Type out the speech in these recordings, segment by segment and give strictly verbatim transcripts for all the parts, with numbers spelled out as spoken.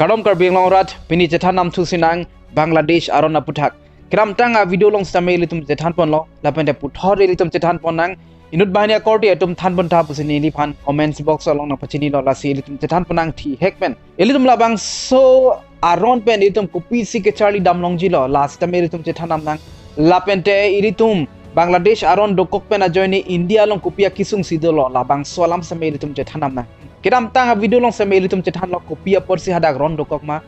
Kardom Karbi Anglong arat, pini chethan nam thu sinang Bangladesh aron aputhak. Kedamtang a video along sitame ilitum chethan ponlo, lapen te puthot ilitum chethan ponnang. Inut banghini akorte atum than pon tha pusi neliphan comments box along nangpachinilo, lasi ilitum chethan ponnang thihek pen. Ilitum labangso aron pen ilitum kopisi kecharli damlongji lo, la sitame ilitum chethan damnang. Lapen te ilitum Bangladesh aron dokok pen ajoine India along kopi akesung si dolo, labangso alam sitame ilitum chethan damnang. Kedamtang a video along sitame ilitum chethanlo kopi apotsi hadak ron dokok ma.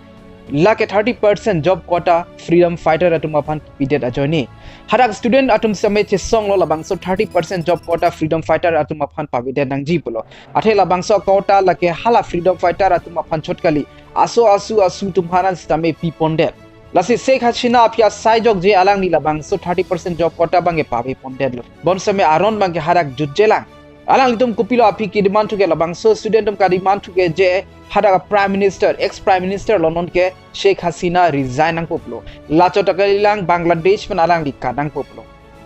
Lake thirty percent job quota freedom fighter atum aphan pidet ajoine, hadak student atum sitame chesonglo labangso thirty percent job quota freedom fighter atum aphan pavedet nangji pulo. Athe labangso quota lake hala freedom fighter atum aphan chot kali, aso asu asu atum aphan sitame pipondet. Lasi Sheikh Hasina aphi asai jokje alangli labangso thirty percent job quota abangke pavepondetlo. Bonsitame aron abangke hadak jutjelang. Alanglitum kopilo aphi kedemand thuke, labangso student atum kademand thuke je hadak Prime Minister, ex Prime Minister lo, nonke Sheikh Hasina resign nangpo pulo. Lachotak kalilang, Bangladesh pen alangli kat nangpo pulo.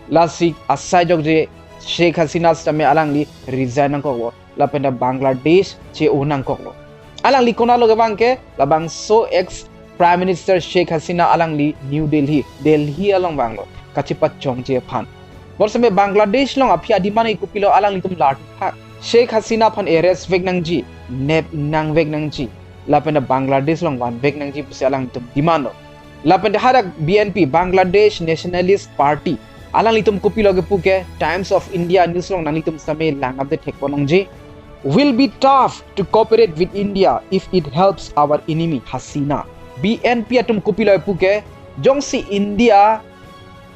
Lasi asai jokje Sheikh Hasina sitame alangli resign nangkoklo, lapen te Bangladesh che-o nangkoklo. Alangli konatlo kevang ke, labangso ex Prime Minister Sheikh Hasina alangli New Delhi, Delhi along vanglo kachepachongji aphan. Bonsitame Bangladesh along aphi ademand ke kopilo, alanglitum lar thak, Sheikh Hasina aphan arrest vek nangji, nep ingnang vek nangji, lapen te Bangladesh along van vek nangji pusi alanglitum demandlo. Lapen te hadak B N P, Bangladesh Nationalist Party, alanglitum kopilo kepu ke, Times of India news along nanglitum sitame lang update thek ponlongji. "Will be tough to cooperate with India if it helps our enemy Hasina." B N P atum kopilo kepu ke, jongsi India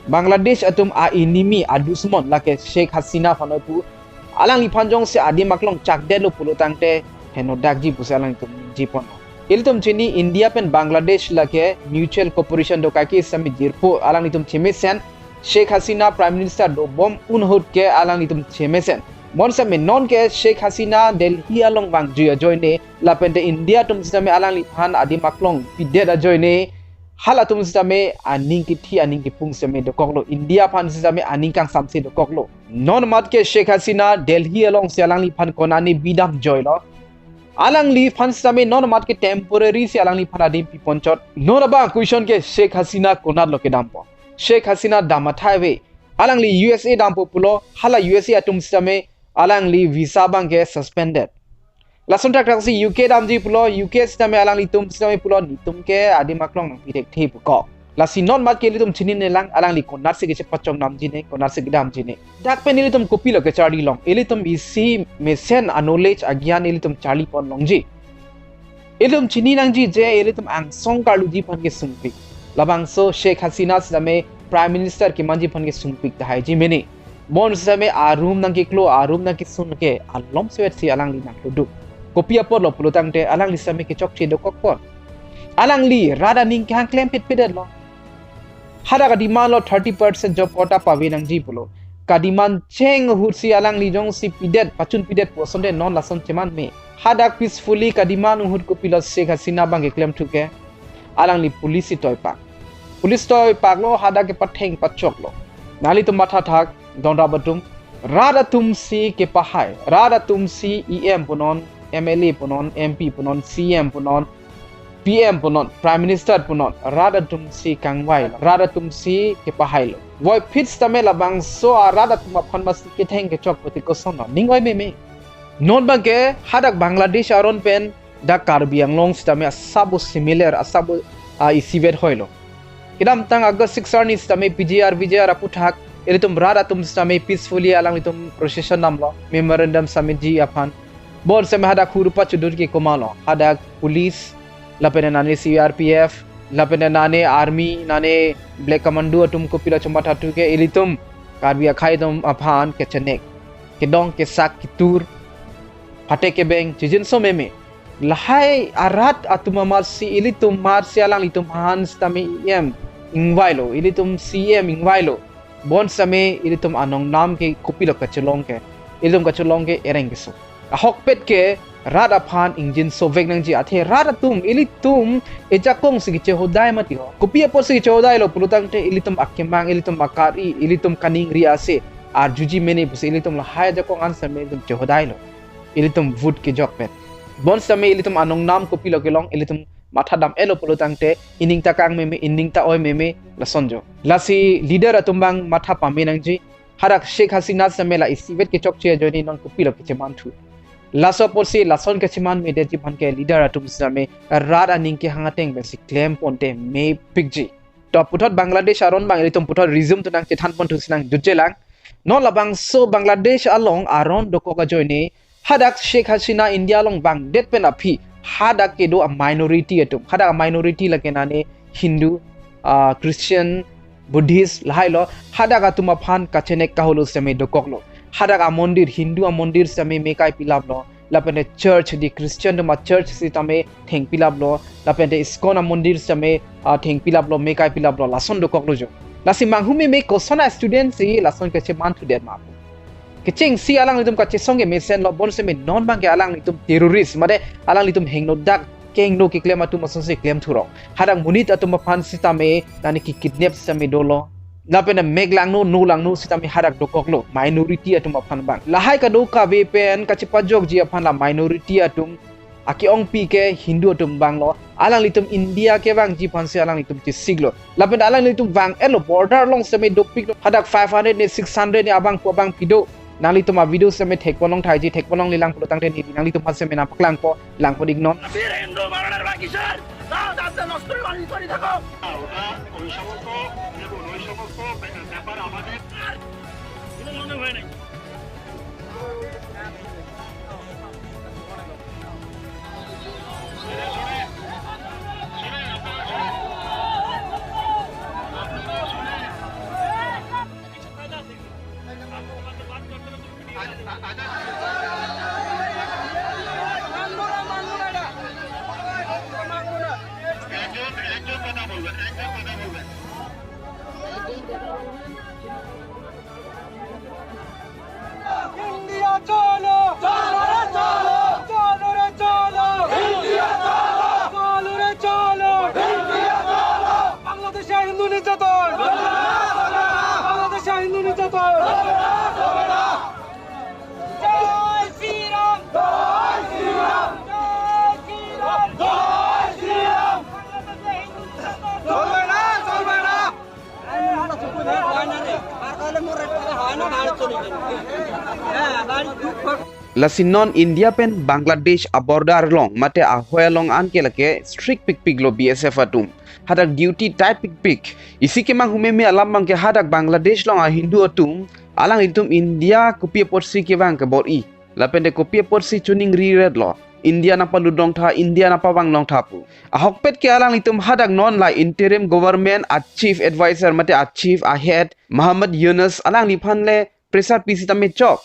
Bangladesh atum a-enemy, adusmon lake Sheikh Hasina aphan oi pu, alangliphan jongsi adim aklong chakdetlo pulo tangte henodakji pusi alanglitum ningje ponlo. Ilitum chini India pen Bangladesh lake mutual cooperation do, kaike sitame jirpo, alanglitum chemesen, Sheikh Hasina Prime Minister dobom un ahut ke alanglitum chemesen. Bonsitame nonke Sheikh Hasina Delhi along vangjui ajoine, lapen te India atum sitame alangliphan adim aklong pidet ajoine, halatum sitame aning kithi aning kipung sitame dokoklo, India aphan sitame aning kangsamse dokoklo. Non amat ke Sheikh Hasina Delhi alongsi alangliphan konane bidam joilo. Alangliphan sitame non amat ke temporary si alangliphan adim piponchot. Non abang question ke Sheikh Hasina konatlo kedampo? Sheikh Hasina dam athai ave. Alangli U S A dampo pulo, hala U S A atum sitame alangli visa abangke suspended. Lason thakthak si U K damji pulo, U K sitame alanglitum sitame pulo, netum ke adim aklong nangpi thekthe pu ko. Lasi non amat ke ilitum chinine lang, alangli konatsi kechepachong damji ne, konatsi kedamji ne. Dak pen ilitum kopilo kecharlilong, ilitum isi mesen a-knowledge agyan ilitum charli ponlongji. Ilitum chini nangji je ilitum angsong karluji aphan ke sungpik. Labangso Sheikh Hasina sitame Prime Minister kemanji aphan ke sungpik tahaiji mene. Bonsitame a-room nangkeklo, a-room nangkesun ke alom sewet si alangli nangkloduk. Kopi apotlo pulo tangte alangli sitame kechokche dokok pon. Alangli rat aning kehang klempet pedetlo. Hadak kademandlo thirty percent job quota pave nangji pulo. Kademand cheng ahut si alangli jongsi pidet, pachun pidet pu asonte non lason cheman me. Hadak peacefully kademand ahut kopilo Sheikh Hasina abangke klem thuke, alangli police si toipak. Police toipaklo, hadak ke patheng pachoklo. Nanglitum matha thak, gaonrap atum, rat atum si kepahai, rat atum si E M punon, M L A punon, M P punon, C M punon, P M punon, Prime Minister punon, rat atum si kangvailo, rat atum si kepahailo. Voiphit sitame labangso arat atum aphan masi ketheng kechok pute kosonlo, ning oi meme. Non abangke hadak Bangladesh aron pen dak Karbi Anglong sitame asabo similar, asabo, ah, isivet hoilo. Kedamtang August six arni sitame P G R, V G R aputhak ilitum rat atum sitame peacefully alanglitum procession damlo, memorandum submitji aphan. Bonsitame hadak hurupa chudur ke komalo, hadak police, lapen nane C R P F, lapen nane army, nane black commando atum kopilo chomatha thuke, ilitum Karbi akhei atum aphan kechenek, kedong kesak ketur, phatek kebeng, chijinso meme. Lahai arat atum amat si ilitum mat si alanglitum aphan sitame E M ingvailo, ilitum C M ingvailo. Bonsitame ilitum anong nam ke kopilo kachelong ke, ilitum kachelong ke ereng keso. Ahokpet ke rat aphan ingjinso vek nangji, athe rat atum ilitum ejakong si kechehodai mati ho. Kopi apotsi kechehodailo pulo tangte ilitum akemang, ilitum akari, ilitum kaningri ase arjuji mene pusi ilitum lahai ajakong an sitame ilitum chehodailo. Ilitum vote kejok pen. Bonsitame ilitum anong nam kopilo kelong, ilitum matha dam-etlo pulo tangte, ining ta kang meme, ining ta oi meme, lason jo. Lasi leader atum abang matha pame nangji. Hadak Sheikh Hasina sitame la isivet kechokche ajoine non kopilo kechemanthu. Laso apotsi lason kecheman medetji aphan ke leader atum sitame rat aning kehang ateng pensi klem ponte mepikji. To puthot Bangladesh aron abang ilitum puthot resume tonang chethan ponthu sinang jutjelang. Non labangso Bangladesh along aron dokok ajoine hadak Sheikh Hasina India along vangdet pen aphi hadak kedo a minority atum. Hadak a minority lake nane Hindu, ah, Christian, Buddhist lahailo, hadak atum aphan kachenek kaholo sitame dokoklo. Hadak a mondir, Hindu a mondir sitame mekai pilaplo. Lapente church, di Christian atum a church sitame theng pilaplo. Lapente ISKCON a mondir sitame, ah, theng pilaplo, mekai pilaplo. Lason dokoklo jo. Lasi manghu meme koson a student si lason kechemanthudet ma. Kechengsi alanglitum kachesong kemesenlo, bonsitame non abang ke alanglitum terrorist, mate alanglitum hingno dak kehingno keklem atum asonsi klem thurong. Hadak monit atum aphan sitame nane kekidnap sitame dolo. Lapente mek langno, no langno sitame hadak dokoklo, minority atum aphan abang. Lahai kado kave pen kachepajokji aphan la minority atum ake-ongpi ke Hindu atum abanglo. Alanglitum India kevangji aphansi alanglitum chesiklo. Lapente alanglitum vang-etlo, border along sitame dopiklo. Hadak five hundred ne six hundred ne abang pu abang pido. Nanglitum a video sitame thekpon longthaiji, thekpon longlelang pulo tangte neli nanglitum aphan sitame nangpaklangpo, langpon-iknon. फिर हिंदू मर्डर बाकी सर, তাও তাতে নষ্ট করে বাড়ি করে থাকো। ওটা ওই সমস্ত, দেখুন, ওই সমস্ত ব্যাপার আমাদের একজন, একজন কথা বলবেন, একজন কথা বলবেন। ইন্ডিয়া চলো! চলো রে চলো! চলো রে চলো! ইন্ডিয়া চলো! চলো রে চলো! ইন্ডিয়া চলো! বাংলাদেশে হিন্দু নির্যাতন! বাংলাদেশে হিন্দু নির্যাতন! জয় শ্রীরাম! জয় শ্রীরাম! জয় শ্রীরাম! জয় শ্রীরাম! বাংলাদেশে হিন্দু নির্যাতন! চলবে না, চলবে না! Lasi non India pen Bangladesh a border along mate ahoi along anke lake strict pikpiklo B S F atum. Hadak duty tight pikpik. Isi kemanghu meme alam abang ke hadak Bangladesh along a Hindu atum alanglitum India kopi apotsi kevang kebor-i. Lapente kopi apotsi choningri-etlo. India nangpalut longtha, India nangpavang longtha pu. Ahokpet ke alanglitum hadak non la interim government a chief advisor mate a chief a head Muhammad Yunus alangliphan le pressure pi sitame chok.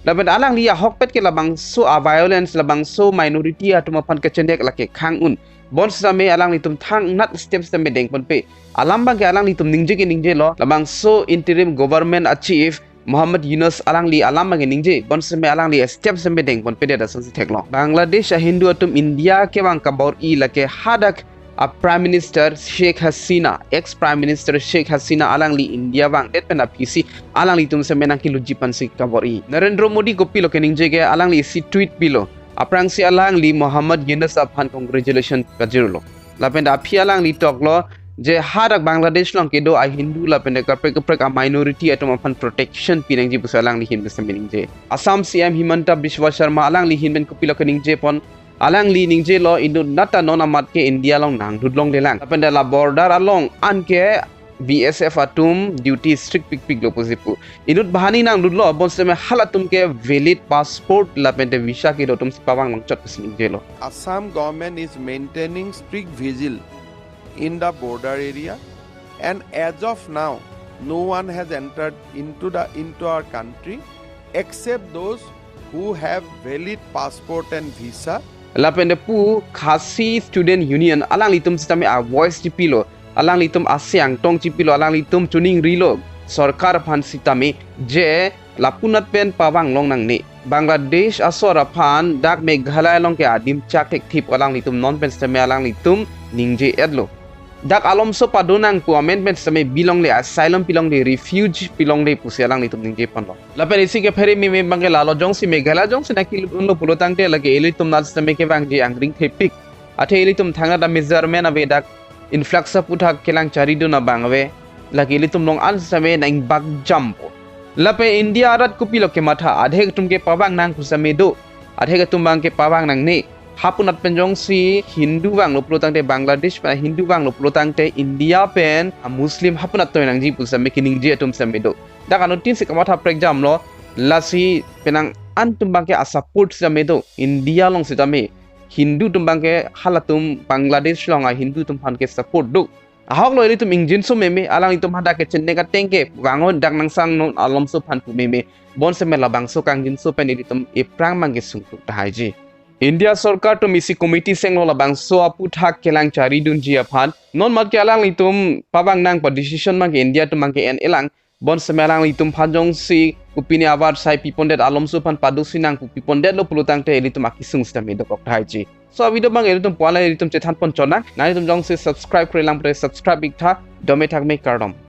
Lapente alangli ahokpet ke labangso a violence, labangso minority atum aphan kachenek lake khang un. Bonsitame alanglitum thangnat step sitame dengponpe. Alam abang ke alanglitum ningje ke ningjelo. Labangso interim government a chief Muhammad Yunus alangli alam abang ke ningje, bonsitame alangli step sitame dengponpedet asonsi theklong. Bangladesh a Hindu atum India kevang kabor-i lake hadak a Prime Minister Sheikh Hasina, ex Prime Minister Sheikh Hasina alangli India vangdet pen aphisi alanglitum sitame nangkelutji aphansi kabor-i. Narendra Modi kopilo keningje ke, alangli isi tweet pilo. Aphrangsi alangli Muhammad Yunus aphan congratulation pajirlo. Lapente aphi alangli toklo je hadak Bangladesh along kedo a Hindu lapente kaprek kaprek a minority atum aphan protection pinangji pusi alangli ahin pen sitame ningje. Assam C M Himanta Biswa Sarma alangli ahin pen kopilo keningjepon, alangli ningjelo inut nat ta non amat ke India along nanglutlo lelang. Lapente la border along anke B S F atum duty strict pikpiklo pusi pu. Inut banghini nanglutlo, bonsitame halatum ke valid passport lapente visa kedo atumsi pavang longchot pusi ningjelo. Assam government is maintaining strict vigil in the border area, and as of now, no one has entered into the, into our country except those who have valid passport and visa. Lapente pu Khasi Student Union alanglitum sitame a voice chipilo, alanglitum aseng tong chipilo, alanglitum choningrilo sorkar aphan sitame je lapunat pen pavang long nangne. Bangladesh asor aphan dak Meghalaya along ke adim chak thekthip alanglitum non pen sitame alanglitum ningje-etlo. Dak alomso padonang pu amendment sitame bilongle, asylum pilongle, refuge pilongle pusi alanglitum ningjeponlo. Lapen isi kephere meme abang ke lalo jongsi Meghalaya jongsi nangkelut unlo pulo tangte lake ilitum nat sitame kevangji angring thepik. Athe ilitum thangnat a measurement ave, dak influx aputhak kelang charidun abang ave. Lake ilitum along an sitame nang bak jampo. Lapen India arat kopilo kematha, adhek atum ke pavang nang pu sitame do. Adhek atum abang ke pavang nangne. Hapunat pen jongsi Hindu vanglo pulo tangte, Bangladesh pen Hindu vanglo pulo tangte, India pen a Muslim hapunat toi nangji pu sitame keningje atum sitame do. Dak anuttin si kamatha prekjamlo, lasi penang an atum abang ke a support sitame do. India along sitame Hindu atum abang ke halatum Bangladesh along a Hindu atum aphan ke support do. Ahoklo ilitum ingjinso meme, alanglitum hadak ke chenek ateng ke vangon dak nangsang non alomso aphan pu meme. Bonsitame labangso kangjinso pen ilitum ephrang abang ke sungkruk tahaiji. India sorkar atum isi committee senglo labangso aputhak kelang charidunji aphan. Non mat ke alanglitum pavang nangpo, decision abang ke India atum abang ke en-elang. Bonsitame alanglitum aphan jongsi kopine avarsai pipondet, alomso aphan padosi nang pu pipondetlo pulo tangte ilitum akesung sitame dokok tahaiji. So a video abang ilitum puan la ilitum chethanpon chonang. Nanglitum jongsi subscribe krelang pute subscribe iktha. Dome thakme, kardom.